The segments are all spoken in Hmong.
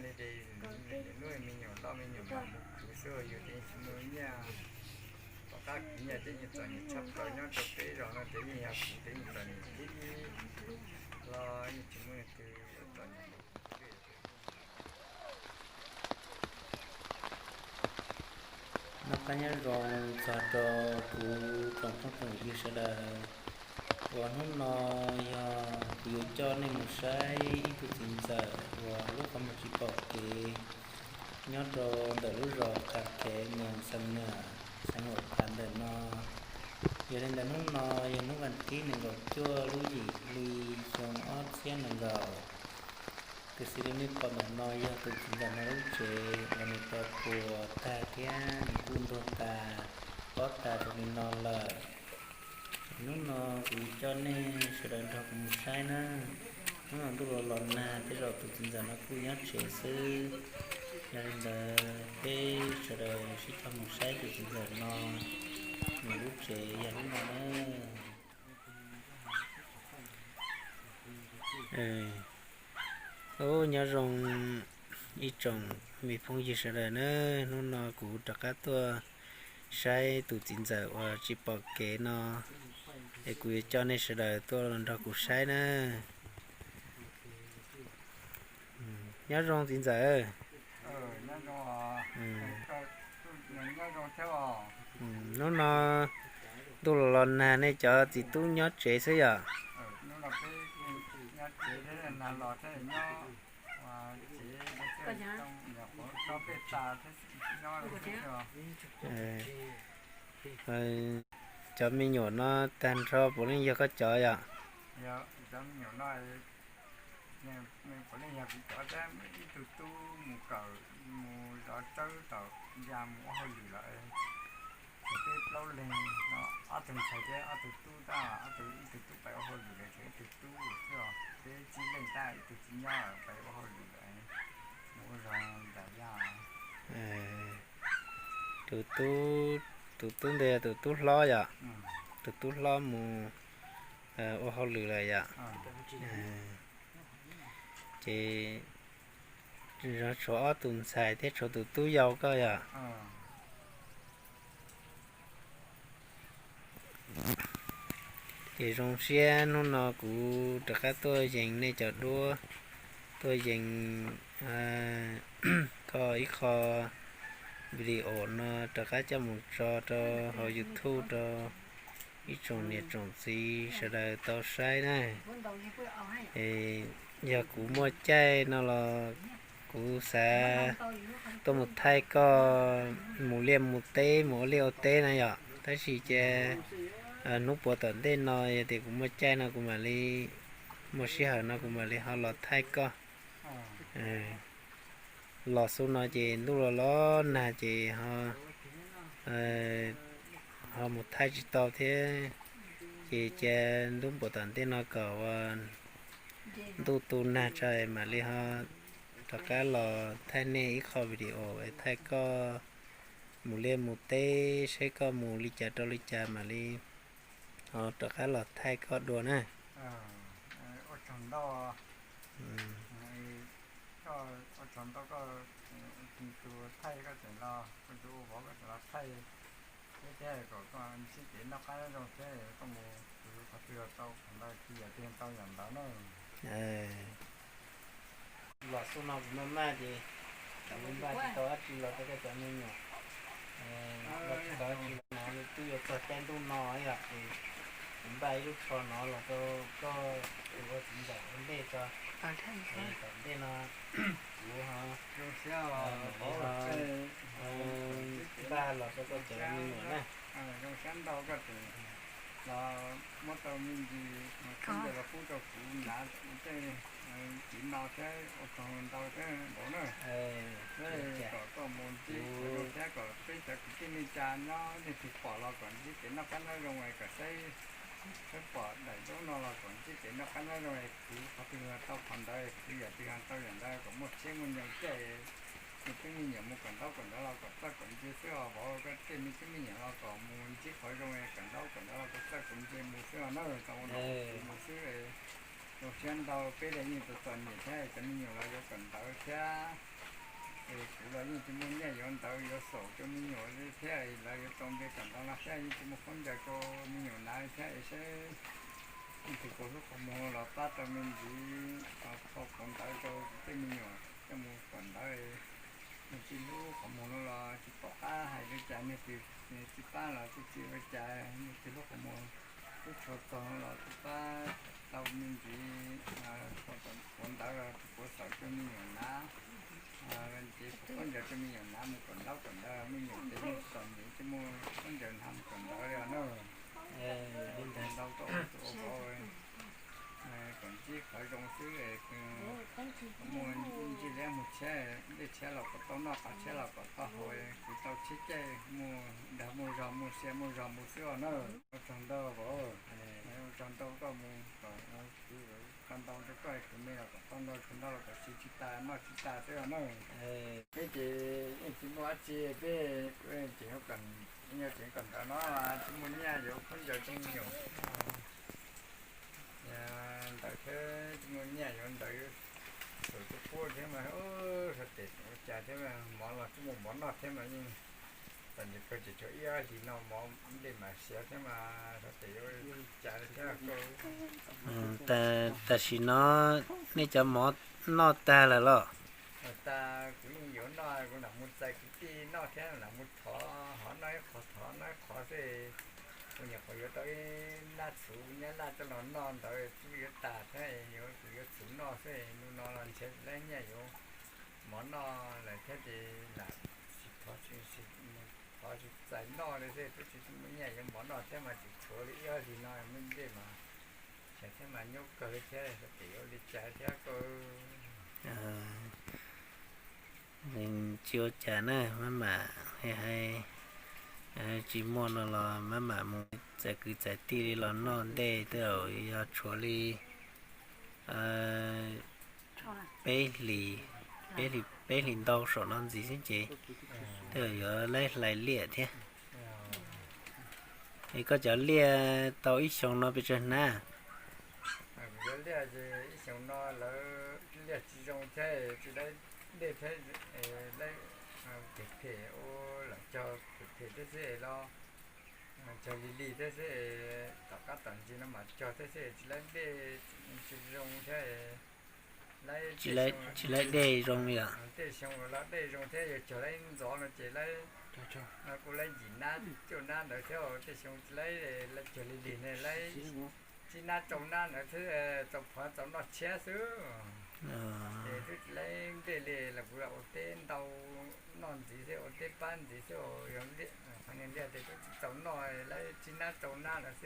Li ces lub me nyuam loj me nyuam mam mus khwv xwb, yus ces yeej tsis muaj nyiaj. Tom qab khwv nyiaj ces yeej txom nyem tshaj plaws, nyob rau peb zos no ces yeej yog khwv ces yeej txom nyem tib los yeej tsis muaj leej twg txom nyem. Noj qab nyob zoo txog rau kuv tsoom phooj tsoom ywg sawv daws, uas hnub no yog kuv yuav coj nej mus saib ib tug txiv ntxawm uas lub qhov muag tsis pom kev nyob rau ntawm lub zos Qhas Kev, moos Xam Nuam, xeev Huam Phav ntawm no. Yog li ntawd hnub no yog hnub vas thib nees nkaum cuaj lub yim hli xyoo ob txhiab nees nkaum. Tus xws li nej pom ntawm no yog tus txiv ntxawm no lub tsev uas nws tau puas tag thiab nws kuj ntuag tas, pob tas rau li no lawm. Hnub no kuv yuav coj nej sawv daws nrog kuv mus saib na. Hnub no ntuj los los nag, tej zaum tus txiv ntxawm no kuj nyob tsev xwb. Yog li ntawd peb sawv daws sib cog mus saib tus txiv ntxawm no, nws lub tsev yog lub no na. Ub, nyob zoo ib tsoom me phooj ywg sawv daws na, hnub no kuv rov qab tuaj saib tus txiv ntxawm uas tsis pom kev no, es kuv yuav coj nej sawv daws tuaj nrog kuv saib na. Nyob zoo txiv ntxawm. Hnub no ntuj los los nag, nej cov txiv tub nyob tsev xwb yom? Cov me nyuam no tag nrho puav leej yog koj cov yom? Puav leej yog kuv cov, ib tug tub mus kawm, mus zov tsawb tom ya mus ua hauj lwm lawm. Ces peb plaub leeg no, ob tug ntxhais thiab ob tug tub tab, ob tug, ib tug tub pais ua hauj lwm lawm, ces ib tug tub xwb os. Peb tsib leej tab ib tug tsis nyob pais ua hauj lwm lawm, mus ua zog nram ya. Tus tub, tus tub ntawd yog tus tub hlob yom? Tus tub hlob mus ua hauj lwm lawm yom? Ces tshuav ob tug ntxhais thiab tshuav tus tub yau koj yom? Ces zoo siab hnub no kuv rov qab tuaj yees nej cov duab, tuaj yees koj ib qho video no rov qab coj mus tso rau hauv YouTube rau ib tsoom niam tsoom txiv sawv daws tau saib na. Es yog kuv muaj caij no los kuv xav tuaj mus thaij koj mus liaj mus teb, mus ua liaj ua teb na yom. Tab sis ces hnub puav tom ntej no yog tias kuv muaj caij no kuv mam li, muaj sij hawm no kuv mam li ho los thaij koj. Los xub no ces ntuj los los nag ces ho mus thaij tsis tau thiab. Ces cia ntuj puav tom ntej no kom ua ntuj tu nag tso mam li ho rov qab los thaij nej ib qho video es thaij koj mus liaj mus teb, saib koj mus li cas rau li cas mam li ho rov qab los thaij koj dua na. Ua tsaug ntau, ua tsaug ntau koj tus thaij koj tseem los, koj tus ua vauv koj tseem los thaij. Peb thiab kom koj ntsib kev noj qab nyob zoo thiab koj mus khwv qhov twg los tau qhov ntawd, khwv yam twg tau yam ntawd na. Los xub no kuv maj maj ces kuv npaj tsis tau dab tsi los rau koj cov me nyuam. Los tsis tau dab tsi los no twb yuav txog caij ntuj no yom, ces kuv npaj ib lub tsho no los rau koj ua txiv ntxawm ua ntej tso. Tom ntej no kuv ho npaj los rau koj cov me nyuam na. Zoo siab ntau koj tseem los muab tau me ntsis khaub ncaws los pub rau kuv ntav tej tiv no thiab ua tsaug ntau thiab vauv na. Kom koj mus ntsib qhov zoo thiab kom peb cov kwv tij neej tsa nyob leej twg pom los kom ntsib kev noj qab nyob zoo, kom saib, saib pom daim duab no los kom ntsib kev noj qab nyob zoo, khwv qhov twg tau qhov ntawd, khwv yam twg tau yam ntawd, kom muaj txhiab muaj nyoog caij me tub me nyuam mus kawm ntaub kawm ntawv los kom txawj kawm ntse xwb os vauv. Koj tej me tub me nyuam los kom mus ntsib qhov zoo, kawm ntaub kawm ntawv los kom txawj kawm ntse mus xwb os na, tau ua no mus xwb. Zoo siab ntau, peb los yeej txom txom nyem thiab, cov me nyuam los yuav kawm ntawv thiab. Es kuv los yeej tsis muaj nyiaj yuav ntawv yuav xaum rau me nyuam li thiab, lawv yuav tau npe kawm ntawv no thiab, yeej tsis muaj khaub ncaws rau me nyuam hnav li thiab. Es seb leej twg puas hlub qhov muag los pab tau me ntsis, kho kuv ntawv rau kuv tej me nyuam coj mus kawm ntawv, leej twg hlub qhov muag no los tsis pom qab hais li cas, leej twg tsis pab los tsis ua cas, leej twg hlub qhov muag hlub tshua txog no los tsis pab tau me ntsis, kho kuv ntawv los tsis puas xaum rau me nyuam hnav. Ces kuv khaub ncaws rau me nyuam hnav mus kawm ntaub kawm ntawv, me nyuam ces yeej txom nyem tsis muaj khaub ncaws hnav mus kawm ntawv li os na. Ntau koj ua tus ua vauv, kom ntsib qhov zoo xwb, muaj ntsib liab muag tshiab, dej tshiab los kom tau noj, qav tshiab los kom tau haus, kuv tau tshiab caij, muaj dag muaj zog muaj sia muaj zog mus xwb os na. Ua tsaug ntau vauv, ua tsaug ntau koj mus kom kuv kho ntau rau koj, kuv me los kom tau ntau, kuv ntau los kom siv tsis tas noj tsis tas xwb os na. Peb ces yeej tsis muaj dab tsi, peb tseem, yog tseem kawm ntawv no tsis muaj nyiaj yuav khaub ncaws rau me nyuam ntawv thiab, tsis muaj nyiaj yuav ntawv xaum rau puab thiab mas, sab tes ua cas thiab, mov los tsis muaj mov noj thiab mas yeej txom nyem kawg, tseem tshuav ib ob hlis no mov nplej mam siav thiab mas sab tes yuav cas thiab. Tam sim no nej cov mov noj tag lawm los? Tag, kuv yeej yuav noj, kuv lam mus txais kwv tij noj thiab lam mus thov, hov noj ib qho thov noj ib qho xwb. Kuv nyuam qhuav yuav tau ib nab txhuv nyab laj coj los noj ntawd twb yuav tas thiab, yuav, kuv yuav txhuv noj xwb, hnub no los ntshe tsis laib nyiaj yuav mov noj lawm thiab ces lam thov, thov tsis txais noj li xwb, twb tsis muaj nyiaj yuav mov noj thiab mas tseem tshuav li ib ob hlis no me nplej mas siav thiab mas nyuaj kawg li thiab, sab tes yuav ua li cas thiab koj. Tsis ua cas na, maj mam hais, tsis muaj no los maj mam mus txais kwv txais tij li los noj ntej tej zaum yog tshuav li peb hlis, peb hlis ntau saum no ntxiv xwb ces tej zaum yuav laib hlais liaj thiab. Es koj cov liaj tau ib xyoo no pes tsawg hnab? Kuv cov liaj ces ib xyoo no lawv liaj tsis zoo thiab, tsis laib dej thiab, laib phem phem, ua lam cog phem phem thiab xwb los cog lig lig thiab xwb, tom qab tom ntsis no mam cog thiab xwb, tsis laib dej, tsis zoo thiab. Tsis laib dej zoo li os. Tej xyoo los dej zoo thiab, yog cog laib ntxov no ces laib, kuj laib yim nab cuaj nab ntawd thiab, tej xyoo tsis laib, laib cog lig lig ne laib tsib nab rau nab ntawd thiab, txaus phov txaus noj tshiab xwb. Ces twb tsis laib nplej li los kuv ua teb ntau noj ntxiv thiab, ua teb pab ntxiv thiab, yog qhov niag liaj ces twb tsis txaus noj, laib tsib nab rau nab ntawd xwb,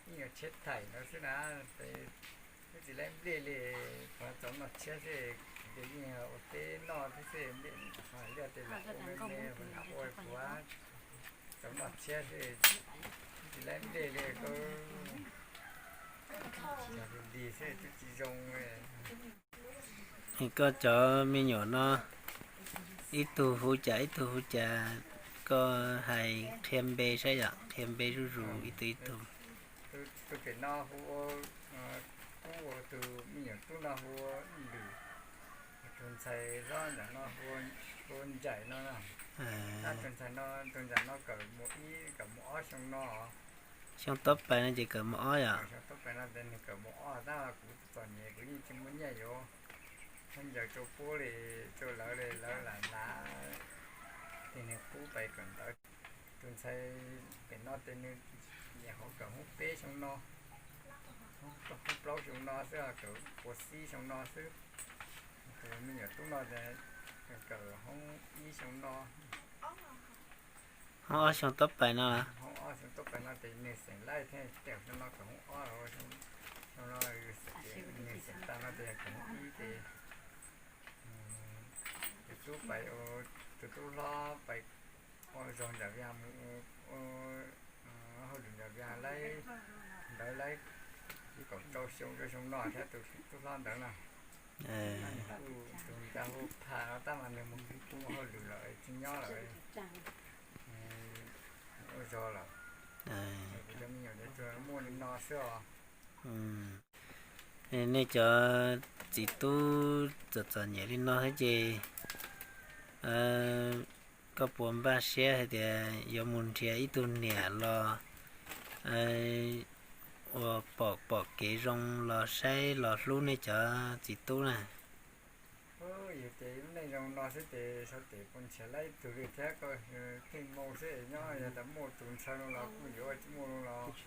yeej yuav tshiab thaim ntawd xwb na. Twb tsis laib nplej li, phov txaus noj tshiab xwb, ces yeej ua teb noj thiab xwb, nplej liaj ces lam ua me me, lam ua puav txaus noj tshiab xwb, twb tsis laib nplej li, lig xwb twb tsis zoo. Koj cov me nyuam no ib tug hu cas ib tug hu cas, koj hais qhia npe saib yom, qhia npe zuj zus ib tug ib tug. Tus pem no hu, tus me nyuam tub no hu Lwm, tus ntxhais hlob ntawm no hu Nraim no. Tus ntxhais no, tus ntxhais no kawm mus ib, kawm mus ob xyoo no. Xyoo tau pais no ces kawm mus ob yom? Xyoo tau pais no ces nws kawm mus ob, tab kuv txom nyem kuv yeej tsis muaj nyiaj yuav khaub ncaws rau puab li, rau lawv li, lawv lam hnav, ces nws pub pais kawm ntawv. Tus ntxhais pem no ces nws nyuam qhuav kawm hoob peb xyoo no, hoob plaub xyoo no xwb, kawm puas xib xyoo no xwb. Tus me nyuam tub no ces kawm hoob ib xyoo no. Hoob ob xyoo tau pais no, hoob ob xyoo tau pais no ces nws xeem laij thiab, tej xyoo no kawm hoob ob, xyoo no nws xeem tas no ces kawm hoob ib ces tus tub pais, tus tub hlob pais ua zog nram Vias mus, hauj lwm nram Vias laib, ntawd laib kaum rau xyoo rau xyoo no thiab, tus tub hlob ntawd no. Tus ncaj hu Phaj no tab mas nws mus ua hauj lwm lawm tsis nyob lawm, ua zog lawm. Kuv cov me nyuam ces tsuas muaj li no xwb os. Nej cov txiv tub txom txom nyem li no thiab ces koj puas npaj siab hais tias yuav mus nrhiav ib tug niam los uas pom pom kev zoo los saib los hlub nej cov txiv tub na? Yus ces lub neej zoo no xwb ces sau ces puas nrhiav laib tug li thiab, koj tej moo xwb nyob, yog tas muaj tus ntshaw no los kuj yuav, tsis muaj no los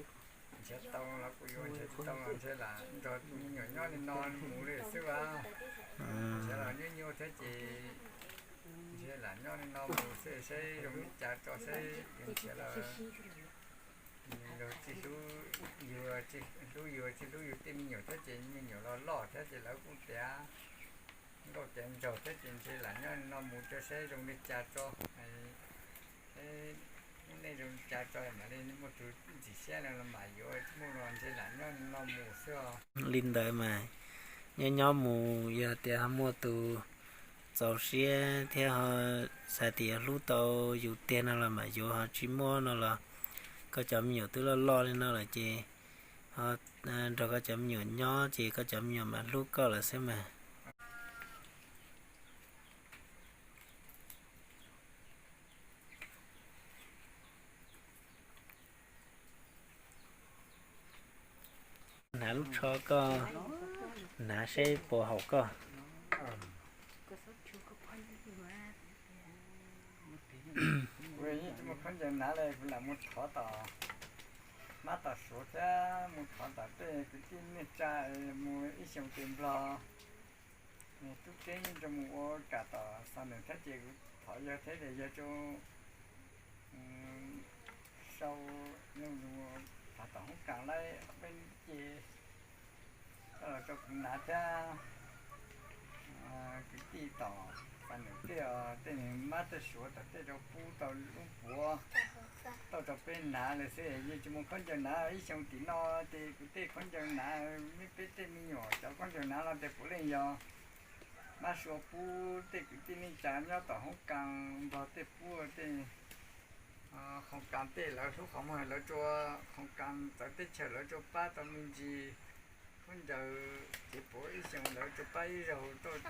nrhiav tau los kuj yuav, nrhiav tsis tau los ntshe lam nrog tus me nyuam nyob li no mus li xwb as. Nrhiav los nyuaj nyuaj thiab ces ntshe lam nyob li no mus xwb, saib zoo li cas tso, saib yus nrhiav los yus tsis hlub, yus tsis hlub yus, tsis hlub yus tej me nyuam thiab ces me nyuam los loj thiab ces lawv kuj tiav nkauj tiav nraug thiab ces ntshe lam nyob li no mus tso saib zoo li cas tso. Lub neej zoo li cas tso mam li muaj tus ntxim siab no los mam yuav, tsis muaj los ntshe lam nyob li no mus xwb os. Li ntawd mas nyob nyob mus yog tias ho muaj tus txaus siab thiab ho xav tias hlub tau yus tiag no los mam yuav, ho tsis muaj no los koj cov me nyuam twb loj loj li no lawm ces ho nrog koj cov me nyuam nyob ces koj cov me nyuam mam hlub koj lawm xwb mas. Hnav lub tsho koj, hnav seb puas haum koj. Kuv yeej tsis muaj khaub ncaws hnav li, kuv lam mus thov tom, hmab tom Suav thiab mus thov tom tej kwv tij neej tsa, mus ib xyoos ces Nplog tub tseeb yeej rau mus ua kam tom xa nws thiab ces kuv thov yawg thiab tias yawg tso sau thov tom hoob kas laib peb ces koj los rau kuv hnav thiab kwv tij tom xa nws tej, tej hmab tej Suav tom tej rau pub tau lub puav tau rau peb hnav li xwb, yeej tsis muaj khaub ncaws hnav. Ib xyoos tim no ces kuv tej khaub ncaws hnav, peb tej me nyuam cov khaub ncaws hnav no ces puav leej yog hmab Suav pub tej kwv tij neej tsa nyob tom hoob kas Nplog tej pub tej, hoob kas tej lawv hlub qhov muag lawv tsuas, hoob kas txawv teb chaws lawv tsuas pab tau me ntsis khaub ncaws ces puav ib xyoos lawv tsuas pab ib zaug tuaj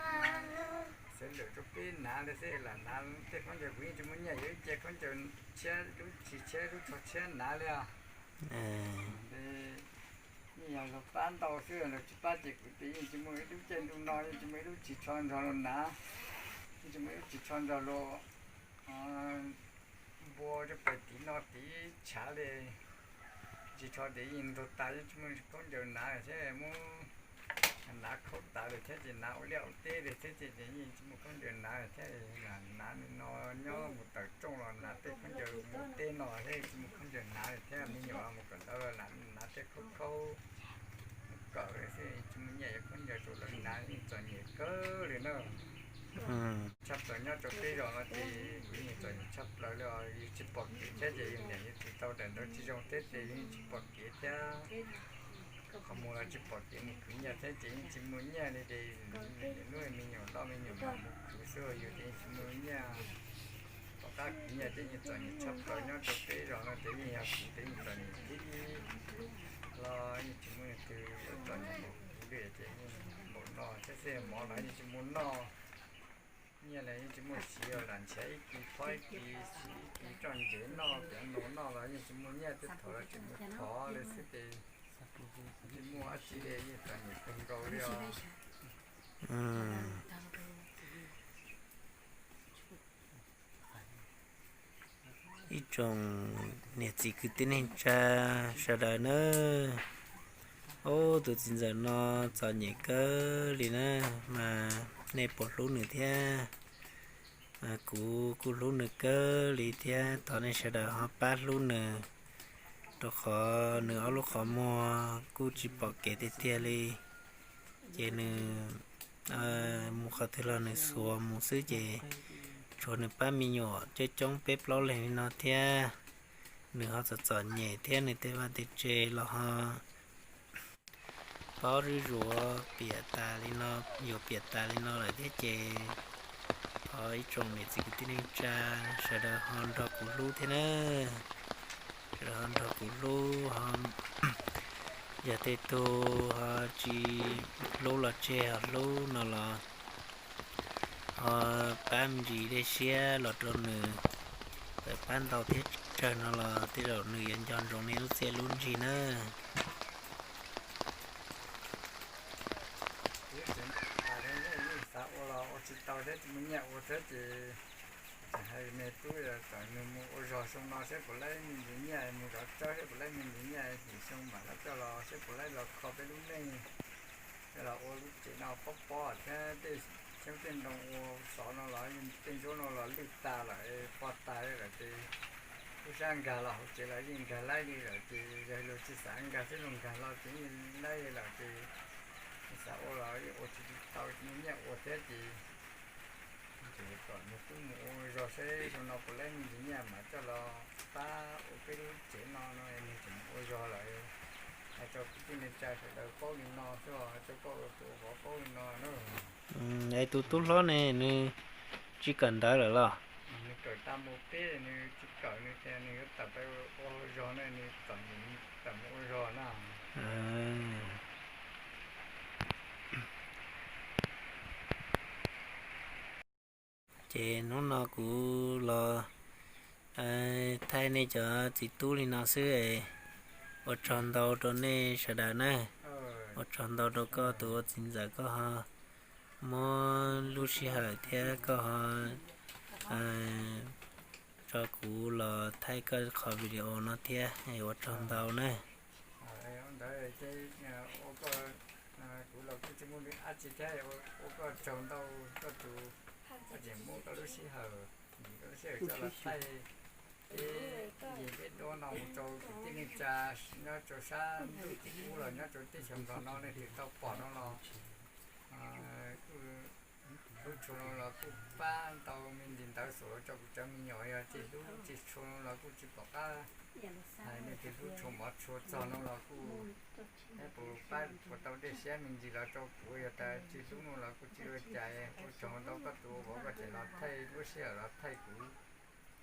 xeev lwm rau peb hnav li xwb, lam hnav tej khaub ncaws kuv yeej tsis muaj nyiaj yuav ib ce khaub ncaws tshiab lub tsis tshiab lub tsho tshiab hnav li os. Yeej yog luag pab ntau xwb, luag tsis pab ces kuv ces yeej tsis muaj ib lub caij ntuj no yeej tsis muaj ib lub tsis tsho nrog luag hnav, yeej tsis muaj ib lub tsis tsho nrog luag npua rau pem tim no tim tshav li. Tsis tsho ces yeej ntuag tas, yeej tsis muaj khaub ncaws hnav thiab, muab hnav khaub tas li thiab ces hnav ua liaj ua teb li thiab ces yeej tsis muaj khaub ncaws hnav thiab, hnav li no nyob mus tawm rooj los hnav tej khaub ncaws mus teb no thiab tsis muaj khaub ncaws hnav li thiab, me nyuam los mus kawm ntawv los hnav tej khaub khaub mus kawm li xwb, tsis muaj nyiaj yuav khaub ncaws rau lawv hnav, yeej txom nyem kawg li na. Tshaj plaws nyob rau peb zos no ces kuv yeej txom nyem tshaj plaws li os, yus tsis pom kev thiab ces yus niam yus txiv tau daim ntawv tsis zoo thiab ces yeej tsis pom kev thiab. Qhov mus los tsis pom kev mus khwv nyiaj thiab ces yeej tsis muaj nyiaj li ces lub me nyuam loj me nyuam mam mus khwv xwb, yus ces yeej tsis muaj nyiaj. Tom qab khwv nyiaj ces yeej txom nyem tshaj plaws nyob rau peb zos no ces yeej yog kuv ces yeej txom nyem tib los yeej tsis muaj leej twg yuav txom nyem npaum kuv li ces yeej npaum no thiab xwb, mov los yeej tsis muaj noj, nyiaj los yeej tsis muaj siv, lam nrhiav ib kis phob ib kis siv ib kis txoj ncev noj, piav nus noj los yeej tsis muaj nyiaj, twb thov los tsis muaj thov li xwb ces tsis muaj dab tsi li, yeej txom nyem kawg nkaus li os. Ib tsoom niam txiv kwv tij neej tsa sawv daws na, ub, tus txiv ntxawm no txom nyem kawg li na, mas nej puas hlub nws thiab? Kuv kuj hlub nws kawg li thiab, thov nej sawv daws ho pab hlub nws, rau qhov nws ob lub qhov muag kuj tsis pom kev tiag tiag li. Ces nws mus qhov twg los nws xuas mus xwb, ces tshuav nws pab me nyuam coob coob peb plaub leeg li no thiab. Nws ho txom txom nyem thiab, nws tej vaj tej tse los ho paub zuj zus piam tas li no, yuav piam tas li no lawm thiab ces thov ib tsoom niam txiv kwv tij neej tsa sawv daws ho nrog kuv hlub thiab na. Sawv daws ho nrog kuv hlub, ho Yog tej tug ho tsis hlub los tseg, ho hlub no los ho pab me ntsis dej siab los rau nws, txawm pab ntau thiab tsawg no los tej zaum nws yuav nco ntsoov nej lub txiaj lub ntsig na. Xav ua los ua tsis tau thiab, tsis muaj nyiaj ua thiab ces tseem hais me tub kom nws mus ua zog xyoo no seb puas laib me ntsis nyiaj, mus zov tsawb seb puas laib me ntsis nyiaj, xyoo mam li coj los seb puas laib los kho peb lub neej, coj los ua lub tsev no pob pob thiab tej xyoob tej ntoo ua xov no los tej ntsuab no los lwj tas lawm, pog tas lawm ces tub sab nkag los hauv tsev los yeej nkag laib li lawm ces yog luag tsis xav nkag thiab luag nkag los ces yeej laib li lawm ces xav ua los yeej ua tsis tau, tsis muaj nyiaj ua thiab ces kom nws tub mus ua zog seb xyoo no puas laib me ntsis nyiaj mam coj los pab ua peb lub tsev no no nws tseem mus ua zog lawm. Hais rau kwv tij neej tsa sawv daws paub li no xwb, hais rau koj ua tus vauv paub li no na. Es tus tub hlob ne nws tsis kawm ntawv lawm los? Nws kawm tag mus peb, nws tsis kawm, nws tias nws yuav tawm pais ua zog ne, nws txom nyem tawm mus ua zog na. Ces hnub no kuv los thaij nej cov txiv tub li no xwb es ua tsaug ntau rau nej sawv daws na. Ua tsaug ntau rau koj tus ua txiv ntxawm, koj ho muab lub sij hawm thiab koj ho tso kuv los thaij koj qhov video no thiab, ua tsaug ntau na. Ntawd ces ua koj, kuv los kuj tsis muaj dab tsi thiab, ua koj tsaug ntau koj tus, koj tseem muab koj lub sij hawm, koj lub sij hawm coj los thaij peb yim peb duab no mus rau kwv tij neej tsa nyob rau sab ntuj tim ub los nyob rau teb chaws Nplog no leej twg tau pom no los kuj hlub tshua no los kuj pab ntau me ntsis ntawv xus rau kuv cov me nyuam, yog tsis hlub tsis tshua no los kuj tsis pom qab hais, leej twg hlub tshua mov tshua txog no los kuj pab puas tau dej siab me ntsis los rau kuv, yog tas tsis hlub no los kuj tsis ua cas. Ua tsaug ntau koj tus vauv, koj tseem los thaij lub sij hawm los thaij kuv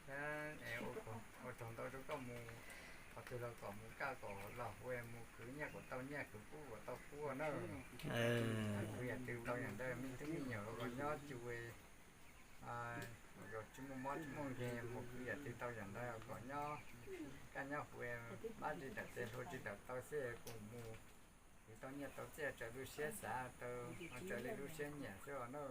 thiab, ua tsaug ntau rau koj mus qhov twg los kom mus kaj kom los huv, mus khwv nyiaj kom tau nyiaj, khwv kub kom tau kub na. Khwv yam twg tau yam ntawd, me tub me nyuam los kom nyob cus, yog tsis muaj mob tsis muaj nkeeg, mus khwv yam twg tau yam ntawd kom nyob kaj nyob huv, pab tsis tawm tes hlua tsis tawm taw xwb, kuj mus khwv tau nyiaj tau txiaj raws lub siab xav, raws li lub siab nyiam xwb os na.